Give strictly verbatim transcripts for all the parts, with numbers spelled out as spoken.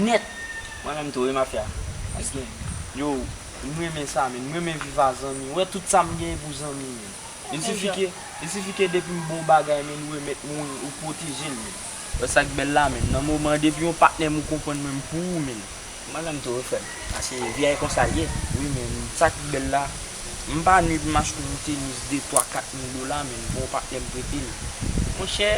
nèt. Mwen menm tou, wi, mafya. Yo, m renmen sa, men. M renmen viv a zanmi. Ou wè tout sa m genyen pou zanmi, men. Il suffit que, il suffit que depi m bon bagay, men, ou remèt mwen, ou pwoteje l, men. Wè sa k bèl la, men. Nan moman, depi yon patnè m ou konprann mwen, m pou ou, men. Mwen menm tou, wi, frè m. Paske vi a e konsa l ye. Wi, men sa ki bèl la, m pa ni pou m achte yon tenis de twa, kat mil dola, men m gon patnè m prete l. Monchè,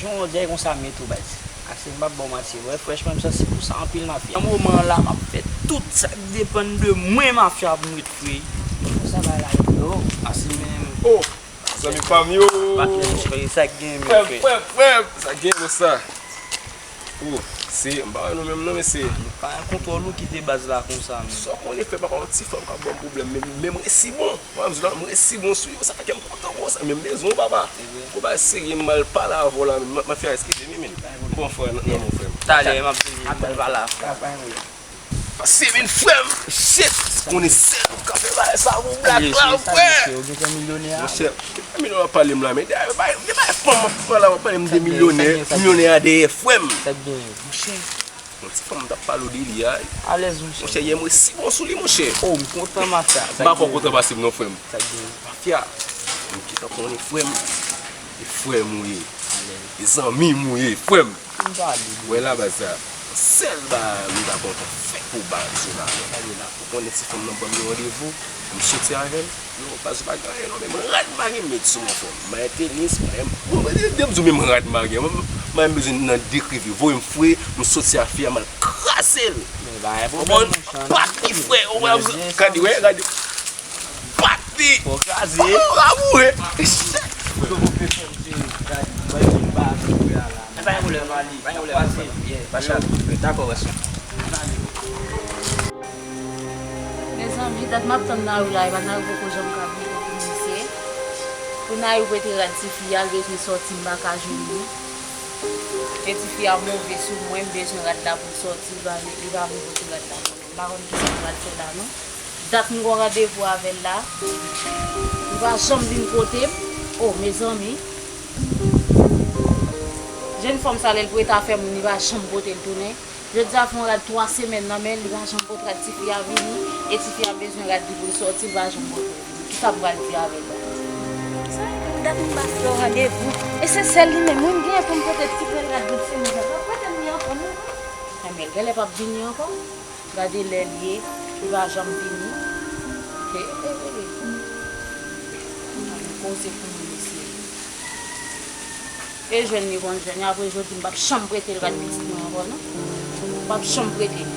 jan w di a e konsa m ye tou, baz. Ase m p ap ba w manti vre, franchman, m santi pou sa anpil, mafya. Nan moman an la, m ap fè tout sa k depann de mwen, mafya, pou m ret fre. Konsa bagay la ye, bro. Ase menm. Oh! Zanmi pa m yo! Patnè, monchè, sa k gen, men, frè m, frè m, frè m, sa k gen, konsa. Oh, se, m pa wè nou menm non, mesye. Pa gen kontwòl ou kite baz la konsa, men. Sa w konnen, frè, papa, yon ti fanm k ap ban m pwoblèm, men, men m resi bon. Mwen, m di la, m resi bon sou yo, sa fè kè m kontan konsa, men m bezwen w, papa. Gon bagay serye, m al pale avè w la, men, mafya, eskize m, men. Bon, frè, nan, nan, non, frè m. Talè, m ap vini, m al pale avè w. Pase vin, frè m, shit, konnen sèl ou ka fè bagay sa pou blak la, frè. Monchè, gen tan milyonè a. Monchè, gen tan milyonè w ap pale m la, men dèyè, bay, gen bay fanm ap pale, w ap pale m de milyonè, milyonè a dèyè, frè m. Monchè, yon ti fanm m t ap pale w de li a. Alèz, monchè. Monchè, yè m resi bon sou li, monchè. Oh, m kontan, mafya. M pa fè w kontan pase m non, frè m. Mafya, m gentan konnen, frè m. E frè m ou ye. E zanmi m ou ye, frè m. Wè la baz sa. Sèl bagay m ta kontan fè pou baz ou la. Ou konnen ti fanm nan ban m yon randevou, m soti avè l. Non, baz ou pa gen anyen non, men m rad mare m met sou mwen frè m. Mwen tenis, mwen, bon, mwen de, de m di w men m rad mare. Mwen, mwen bezwen nan dekrive, voye m fre, m soti a fi a, m al kraze l. Konprann? Pati frè, ou wè, gade, wè, gade. Pati! Fò kraze. Fò kraze. Men pa gen pwoblèm, pa gen pwoblèm, frè m. Yeah, pa chape. Dakò, baz. Mezanmi, dat m ap tann Nayou la, epa Nayou poko janm ka vini pou misye. Pou Nayou prete rad tifi a, l bezwen sòti, m pa ka jwenn li. E tifi a move sou mwen, m bezwen rad la pou l sòti, li pa, li pa vle pote rad la pou mwen. M pa konn kisa m pral fè la non. Dat m gon randevou avè l la, li pa janm vin kote m. Oh, mezanmi. Jenn fanm sa, lè l prete afè moun, li pa janm pote l tounen. Jodi a fè yon rad twa semèn nan men l, li pa janm pote rad tifi a vini, e tifi a bezwen rad li pou l sòti, li pa janm pote l vini. Kisa m pral di avè l la? Sa, dat m pa fè w randevou. E se sèl li menm wi m genyen pou m pote ti grenn rad pou timoun nan. P ap pote m li ankò non. Ay, men l genlè p ap vini ankò. Gade lè l ye, li pa janm vini. He, he, he. Ann koze pou nou, mesye. E jwenn li konn jwenn, apre jodi m p ap janm prete l rad pitit mwen ankò non. M p ap janm prete l.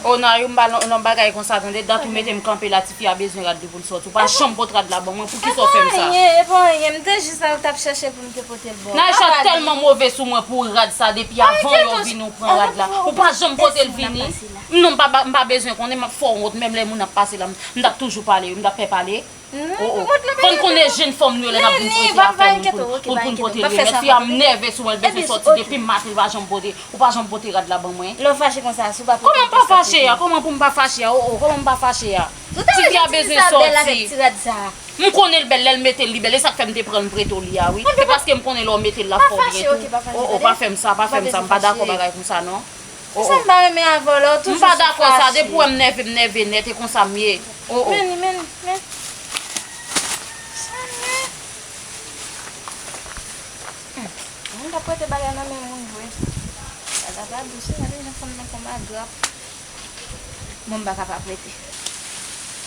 O Nayou, m pa nan, nan bagay konsa tande, dat ou mete m kanpe la, tifi a bezwen rad li pou l sòti. Ou pa janm pot rad la ban mwen, poukisa w fè m sa? E pa anyen, e pa anyen, m te jis al t ap chèche pou m te pote l ba w. Naysha tèlman move sou mwen pou rad sa, depi avan yo vini ou pran rad la. Ou pa janm pote l vini. Non, m pa, m pa bezwen konnen, m ap fè w wont, menm lè moun ap pase la, m, m t ap toujou pale, m t ap fè pale. Oh, oh. Fò n konnen jenn fanm nou yo lè n ap vin prete afè moun pou, pou, pou n pote l. Mesye a m nève sou mwen, l bezwen sòti depi maten, l pa janm pote. Ou pa janm pote rad la ban mwen. Lè w fache konsa, si w pa pote l. Kòman m pa fache a? Kòman pou m pa fache a? Oh, oh, kòman m pa fache a? Tifi a bezwen sòti. M konnen l bèl, lè l mete l, li bèl. E sa k fè m te pran l, m prete w li a, wi. Se paske m konnen lè w mete l la fò byen tou. Oh, oh, pa fè m sa, pa fè m sa. M pa dakò bagay konsa, non. Oh, oh. Sa m pa renmen avè w la, ou toujou sou fache. M pa dakò sa, depi w wè m nève, m nève nèt, e konsa m ye. Oh, oh. Men li, men, men. Sa m ye? Hmm. Moun t ap prete bagay nan men moun vre. Bagay pa dous, gade jan fanm nan konn agrap. Bon, m pa ka pa prete.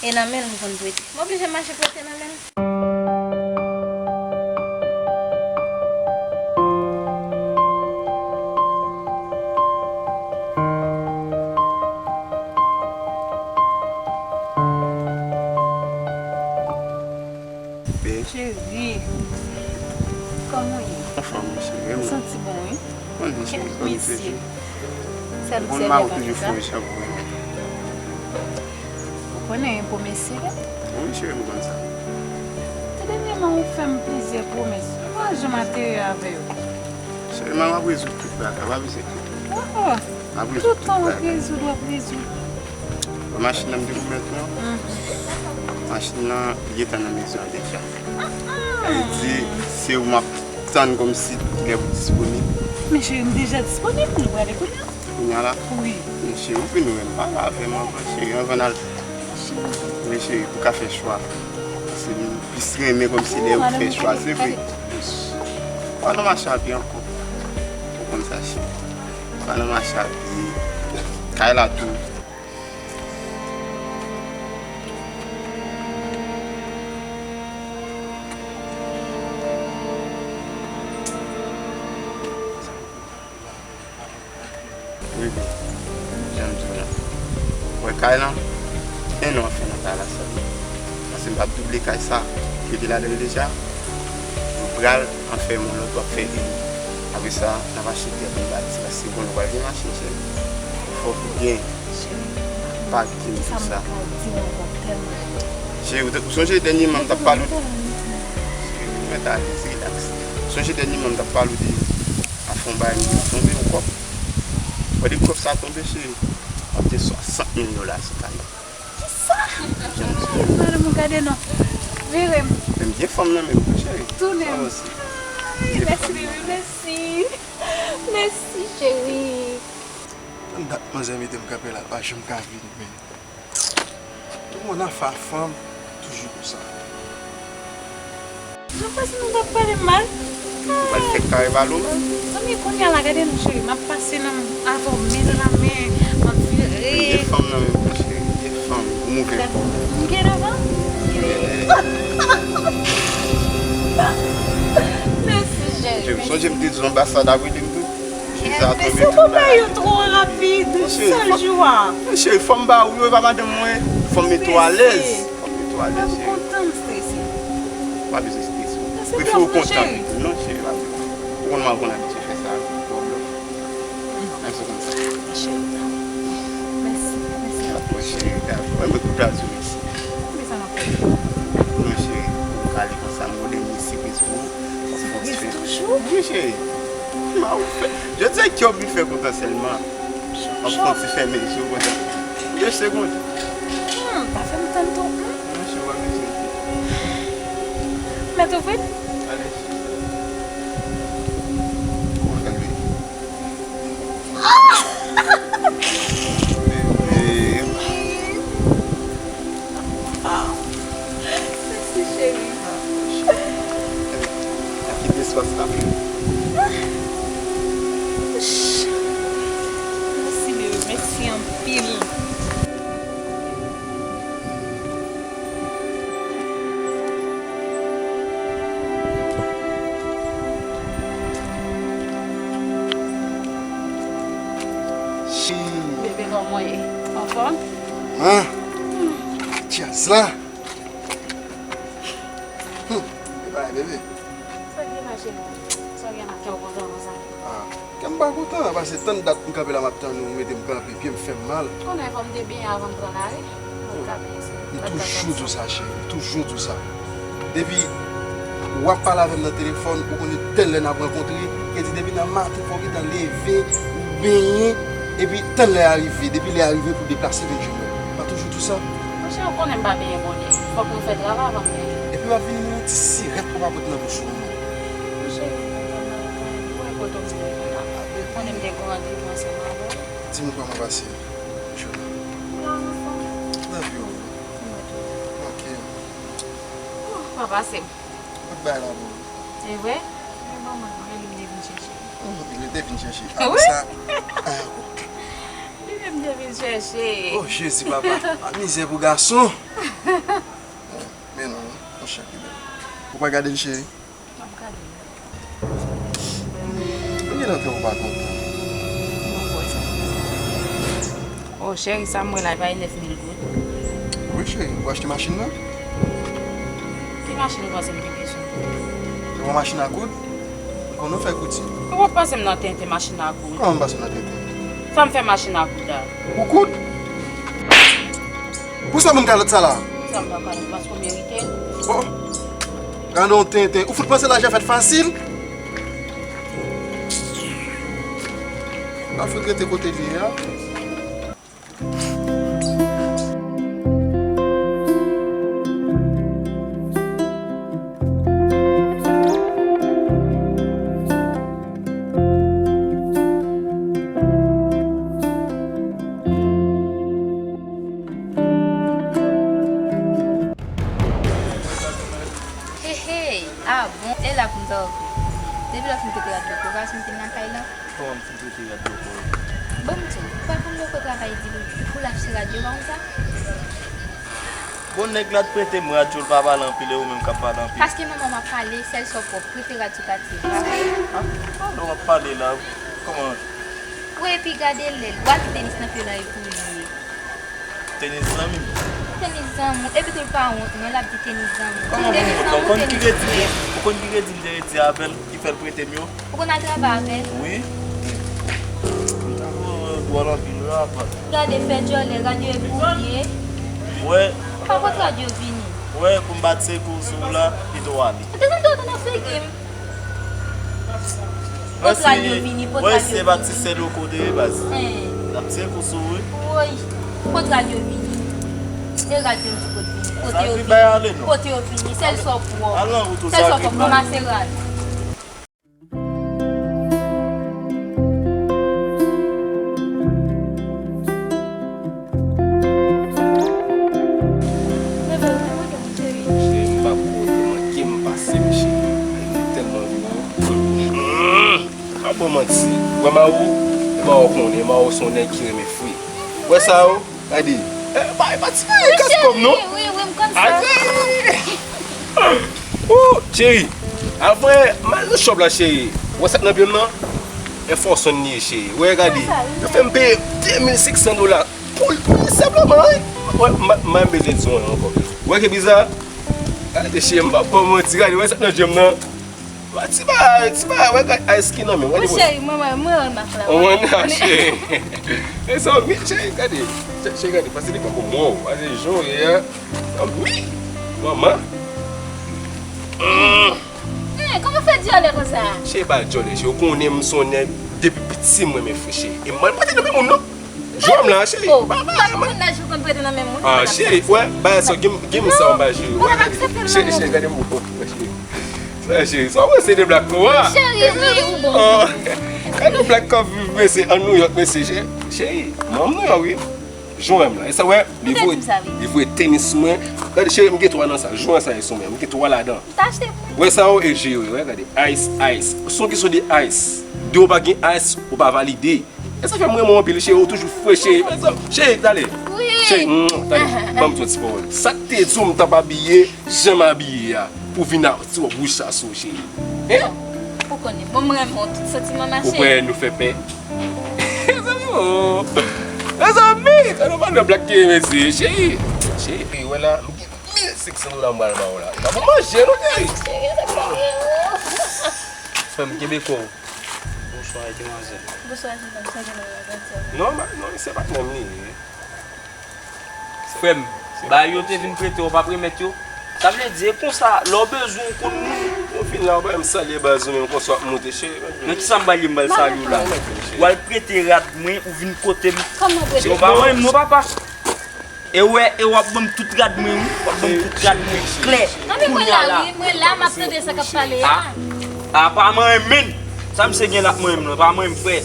E nan men l m konn prete. M oblije mache prete nan men l. Cheri, kòman w ye? Anfòm, wi, cheri. Ou santi bon, wi? Kèt mesye. Sèl m sèvi avèk sa. Ou konnen, pou mesye, wi. Wi, cheri, m konn sa. Ti dènyèman, ou fè m plizyè pwomès. Ou pa janm atere avè yo. Cheri, m ap rezoud tout bagay, pa bezwen enkyete. Oh, oh. M ap rezoud tout bagay. Tout tan w ap rezoud, w ap rezoud. Machin nan m te pwomèt ou an, machin nan gentan nan mezon an deja. Sa vle di, se ou m ap Tann kòmsi kilè ou disponib. Men cheri, m deja disponib, nou prale kounye a. Kounye a la? Wi. Men cheri, ou vin wè m, pale avè m avan, cheri, anvan n al. Wi, cheri, pou w ka fè chwa. Paske m plis renmen kòmsi lè ou fè chwa, se vre. Pa nan mache a pye ankò. Ou konn sa, cheri. Pa nan mache a pye. Kay la tou. Wi, wi. Jan m di w la. Ou wè kay lan? En an fè nan kay la sèlman. Paske m p ap double kay sa. Ou rete ladan l deja. Nou pral anfèmen yon lòt, w ap fè vini. Apre sa, n ap achte tè pou n bati. Paske bon, nou pral gen machin, cheri. Fòk ou gen. Cheri, pa di m sa. Cheri, ou te, ou sonje dènyèman m t ap pale w de. Cheri, mwen ta alèz, rilaks. Ou sonje dènyèman m t ap pale w de afè yon bagay m te tonbe yon kòb. Wè depi kòb sa tonbe, cheri, w ap gen swasant mil dola sou kay la. Kisa? Madanm, ou gade non. Vire m. Men m gen fanm nan menm tou, cheri. Tounen m. Mèsi, bebe, mèsi. Mèsi, cheri. Tann dat manzè mete m kanpe la, pa janm ka vini, men. Ou konn afè a fanm, toujou konsa. Jan pase nou t ap pale mal. Ou pral fè kare pale w mal. Zanmi, kounye a la, gade nou, cheri. M ap pase nan avè w men nan la men. M ap vire. M gen fanm nan menm tou, cheri. M gen fanm. Ou mouvè kò. M gen devan. Mèsi, cheri. Sonje m te di w anbasad ap rele m tou. Mèsi, ou bay yo twò rapid. Sèl jou a. Cheri, fò m ba ou yo, e pa madanm mwen. Fò m mete w alèz. Fò m mete w alèz, cheri. Mwen kontan m strese. Pa bezwen strese. Prefere w kontan. Non, cheri, pa bezwen. Ou konn mwen, mwen abitye fè sa. Menm si w konn sa. Cheri, mèsi. Mèsi anpil, cheri. Mwen, mwen koute a di w mèsi. Mwen, cheri, ou kale konsa, m gade yon sipriz pou ou. Sipriz toujou? Wi, cheri. Ma ou fè. Jodi a, kè w vin fè kontan sèlman. M ap fè yon ti fèmen je w konsa. De segond. Hmm, pa fè m tann twòp, non. Non, cheri, w ap bezwen. Mèt ouvri l? Ale, cheri. Ou fè l, wi. Bebe. Mèsi, cheri. N ap kite espas la. Mèsi, bebe. Mèsi anpil. Bebe, kòman w ye? Anfòm? Ah, djaz la. Hmm, e pa bebe. Sa k gen la, cheri? Sa w gen la, kè w kontan konsa? Ah, kè m pa kontan, paske tann dat m kanpe la, m ap tann ou, ou mete m kanpe, pye m fè m mal. Konnen fò m te benyen avan m pran lari. Mwen ka benyen, se m toujou di w sa, cheri, m toujou di w sa. Depi w ap pale avè m nan telefòn, ou konnen tèl lè n ap rankontre, e di depi nan maten fò w gentan leve, ou benyen, epi tann lè a rive, depi lè a rive pou deplase vin jwenn mwen. M pa toujou di w sa? Monchè, ou konnen m pa benyen bonè. Fòk mwen fè travay avan m benyen. Epi w ap vin yon ti sirèt ou pa pot nan bouch ou, non. Monchè, ou konnen m te gen yon randevou ansanm avè w. Di m kòman w pase jodi a. M la anfòm. Tanpri, wi. Mwen tou. Ok. Oh, pa pase m. Kot bay la pou ou? E vre? E bon, mwen, mwen, li te vin chèche. Hmm, li te vin chèche. Wi. Apre sa, ah, oh. Li menm te vin chèche. Oh, Jezi, papa. A mizè pou gason. Men non, monchè, ki bèl. Ou pa gade l, cheri? M ap gade l. Mwen gen nan kè ou pa kontan. Mwen kwè sa. Oh, cheri, sa m wè la, e pa e nèf mil goud? Wi, cheri, ou achte machin nan? Ki machin ou panse m te bezwen? Ou pran machin a goud? Ou konn ou fè goud, si. Ou pa panse m nan tenten machin a goud? Kòman m panse w nan tenten? Sa m fè machin a goud la? Ou koud? Pou sa moun kalòt sa la? Pou sa m pa kalòt? Paske w merite l. Oh! Gade yon tenten. Ou fout panse lajan fèt fasil? Ou pa fout rete kote l ye a. Nan kay la. Kòman m fin prete rad yo pou ou? Bon, m di w, ou pa konn lè w travay di l pou l achte rad yo, pa konn sa? Bon, nèg la t prete m rad yo, l pa pale anpil, e ou menm k ap pale anpil. Paske manman m ap pale, sèl sa w pwòp, prete rad sou katye. Ah, alò w ap pale la, kòman? Wi, epi gade lè l, w al ki tenis nan pye l an, e pou li ye. Tenis zanmi m. Tenis zanmi w, epi tou l pa wont, non, l ap di tenis zanmi w. Kòman pou m wont? Ou konn ki redi, ou konn ki redi m te redi avè l, ki fè l prete m yo? Ou konn al travay avè l? Wi. M ta dwòl anpil wi apa. Gade fè djòlè, rad yo e pou ou ye. Wè. Pa pot rad yo vini. Wè, pou m bat sekou sou ou la, pito w ale. Ou te santi w tonton figi m. Pot rad yo vini, pot rad yo vini. Wè, se pa ti sèl ou kote wi baz. N ap tire kou sou ou wi. Woy, pot rad yo vini. E rad yo m di pot vini. Kote yo vini? Kote yo vini? Sèl sa w pwòp. Sèl sa w pwòp, ranmase rad. Cheri, m pa pou ou, te manke m pase m, cheri. Li tèlman gwo. Pa bon manti. Wè Mawo, e Mawo konnen, Mawo se yon nèg ki renmen fri. Wè sa yo? Gade. E pa, e pa ti bagay kas kòm non. Wi, wi, m konn sa. Ay! Ou, cheri. Avan, m al nan shop la, cheri. Wè sa k nan pye m nan? Air Force One li ye, cheri. Wè, gade. Yo fè m peye de mil senk san dola. Pou, pou li senpleman, wi. Wè, m pa, m pa bezwen di w ankò. Wè ke bizar? Gade, cheri, m pa ba w manti, gade, wè sa k nan je m nan? Wè, ti bagay, ti bagay, wè, gade, ice ki nan men, gade. Mon cheri, mwen, mwen, mwen, wè mak la. Mwen, cheri. E sa, mi, cheri, gade. Cheri, gade, pase li poko mò, pase jan w ye a. Mi, manman. Mm. Eh, kòman fè djòlè konsa? Cheri, pa djòlè, cheri, ou konnen m se yon nèg depi piti m renmen fri, cheri. E m pa prete nan men moun, non. Jwè m la, cheri. Oh, pa, pa, pa moun nan jou konn prete nan men moun. Ah, cheri, wè, bay sa, gi m, gi m sa, ba, cheri. Wè, cheri, cheri, gade m, cheri. Sa, cheri, sa, wè, se de blak, kwa. Cheri, wi, ou bon. Oh, gade blak, kwa, mesye, an New York, mesye, cheri. Cheri, manman New York, wi. Jwè m la. E sa, wè, li voye, li voye tenis mwen. Gade, cheri, m gen twa nan sa. Jwè sa, e sou mwen. M gen twa ladan. Wè sa, wè, e jere, wè, gade. Ice, ice. Son ki sou de ice. De ou pa gen ice, ou pa valide. E sa fè m renmen w anpil, cheri, ou toujou fre, cheri. Cheri, tale. Wi. Cheri, mm, tale. Ban m di w ti pawòl. Sa k te di w m t ap abiye, jan m abiye a, pou vin ak ti wòb wouj sa sou w, cheri. Hein? Ou konnen, bon, m renmen w tout santiman, ma chérie. Ou kwè nou fè pè? Mezanmi, oh. Mezanmi, sa nou pa nan blak ki mesye, cheri. Cheri, wè la, m gen mil senk san dola m pral ba w la. E pa pou manje, non, cheri. Frè m, kenbe kò w. Bonswa, demwazèl. Bonswa, jennonm. Sa gen la, la, la? Non, ba, non, se pa menm li ye. Frè m, bagay yo te vin prete w, w p ap remèt yo? Sa vle di, e konsa, lè w bezwen, w konn moun. Ou fin la, ou pa menm salye baz ou menm, konsa w ap monte, cheri. Nan kisa m pral ye, m pral salye w la? W al prete rad mwen, ou vin kote m. Kòman prete? Cheri, w pa manyen m non, papa. E wè, e w ap ban m tout rad mwen, wi. W ap ban m tout rad mwen klè. Anben mwen la, wi, mwen la, m ap tande sa k ap pale a. A, a, pa manyen m menm. Sa misye gen la ap manyen m nan, pa manyen m, frè.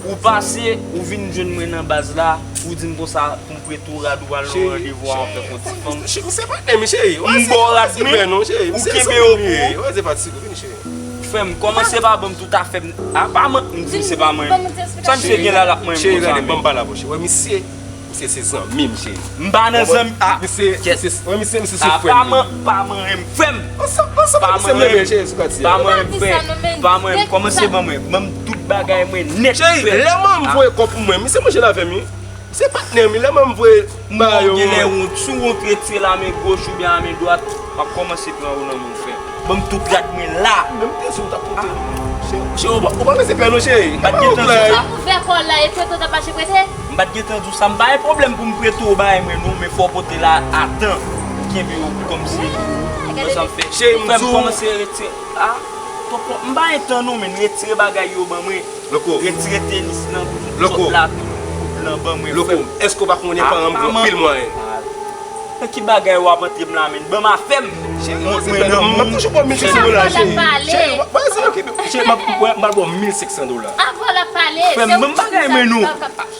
Ou pase, ou vin jwenn mwen nan baz la, ou di m konsa pou m prete w rad ou al nan yon randevou a, w ap fè yon ti fanm. M ba w rad mwen, ou kenbe yo pou ou. Frè m, kòmanse pa ban m tout afè m. A, pa manyen m, m di misye pa manyen m. Sa misye gen la, l ap manyen m konsa menm. Cheri, gade, ban m pale avè w, cheri. Wè misye, misye se zanmi m, cheri. M pa nan zanmi, a, misye, kèt. Misye, wè misye, misye se frè m. A, pa manyen m, frè m. Pa manyen m, frè. Pa manyen m, frè. Pa manyen m, kòmanse ban mwen. Ban m tout bagay mwen nèt, frè. Cheri, lè manman m voye kòb pou mwen, misye manje l avè m, wi. Se patnè m, wi, lè manman m voye bagay yo. Ou genlè wont, si w wont, retire l a men goch oubyen a men dwat, m ap kòmanse pran ou nan men w, frè. Ban m tout rad mwen la. Menm te sou w t ap pote. Cheri, ou pa, ou pa mete pè non, cheri. M pa t gentan di w sa. Ou ouvè kò w la, e prete w t ap mache prete? M pa t gentan di w sa, m pa gen pwoblèm pou m prete w bagay mwen non, men fò w pote l a, a tan. Ou kenbe yo kòmsi. Wè sa m fè. Cheri, m di w. Frè m kòmanse retire. A, tonton, m pa gen tan non, men retire bagay yo ban mwen. Loko. Retire tenis nan sòt la, tout kout lan ban mwen, frè m. Loko, èske w pa konnen paran m gen anpil mwayen? Nan ki bagay w ap antre m la, menn? Ban m afè m. Cheri, mont mwen nan moun. M ap toujou ba w mil senk san dola, cheri. Cheri, w ap, w ap, w ap, cheri, m ap, m ap ba w mil senk san dola. Frè m, ban m bagay mwen non.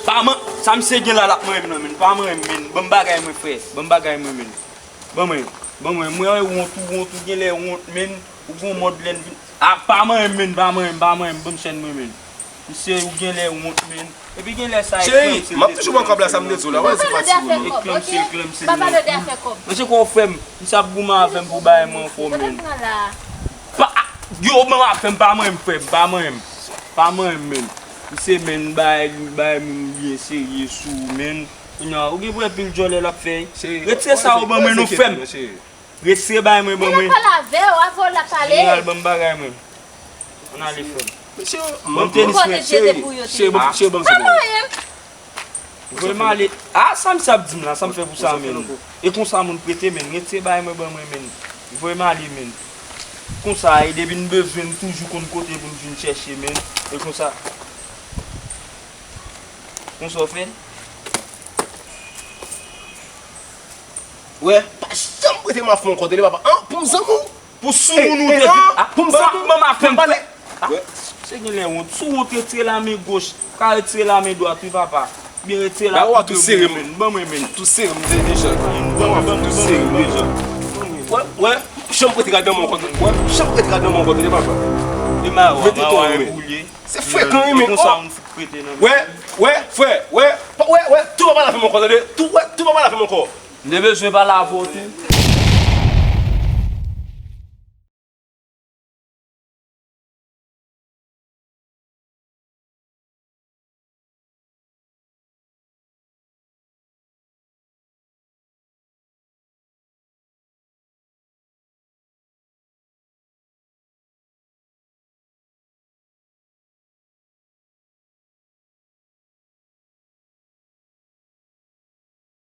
Pa man, sa misye gen la, l ap manyen m nan, menn. Pa manyen m, menn. Ban m bagay mwen, frè. Ban m bagay mwen, menn. Ban mwen, ban mwen. Mwen wont ou, wont ou, genlè wont, menn. Ou gon mòd lè n vin. Ah, pa manyen m, menn, pa manyen m, pa manyen m, ban m chèn mwen, menn. Misye, ou genlè wont, menn. Epi genlè sa e kòb se l te tou. Cheri, m ap toujou pran kòb la, sa m te di w la, wè, se pa ti moun. E kòb se l, kòb se l, menn. Mesye, kwa w fè m, misye ap goumen avè m pou bay mwen ankò, menn. Pa, yo, ban m afè m, pa manyen m, frè m, pa manyen m. Pa manyen m, menn. Misye, menn, bay, bay moun byen serye sou ou, menn. Kounya, ou gen pou wè pil djòlè l ap fè. Retire sa ou ban mwen non, frè m. Retire bay mwen ban mwen. L ap pale avè w, avè w l ap pale. Jeneral, ban m bagay mwen. Ann ale, frè m. Mesye, ban m tenis mwen. Cheri, cheri, ban m se bon. Voye m ale. Ah, sa misye ap di m la, sa m fè pou sa, menn? E konsa moun prete, menn. Retire bay mwen ban mwen, menn. Voye m ale, menn. Konsa, e depi n bezwen, n toujou konn kote pou n vin chèche, menn. E konsa. Konsa w fè? Wè, pa janm prete m afè ankò, tande papa. An, pou m zanmi w. Pou sou moun ou te di. Ah, pou m zanmi w. Ban m afè m. Pale. Ah, se genlè wont. Sou wont, retire la men goch. Ou ka retire la men dwat, wi, papa. Byen retire la men. Tou sere m. Ban mwen, menn. Tou sere m deja. Ban mwen, ban mwen, tou sere m deja. Wè, wè, janm prete gad nan men ankò. Wè, janm prete gad nan men ankò, tande papa. E ma wè, ma wè boule. Se frekan, wi, men. Konsa moun fout prete nan men. Wè, wè, frè, wè, wè, wè, tou pa pale afè m ankò, tande? Tou, wè, tou pa pale afè m ankò. M te bezwen pale avè w tou.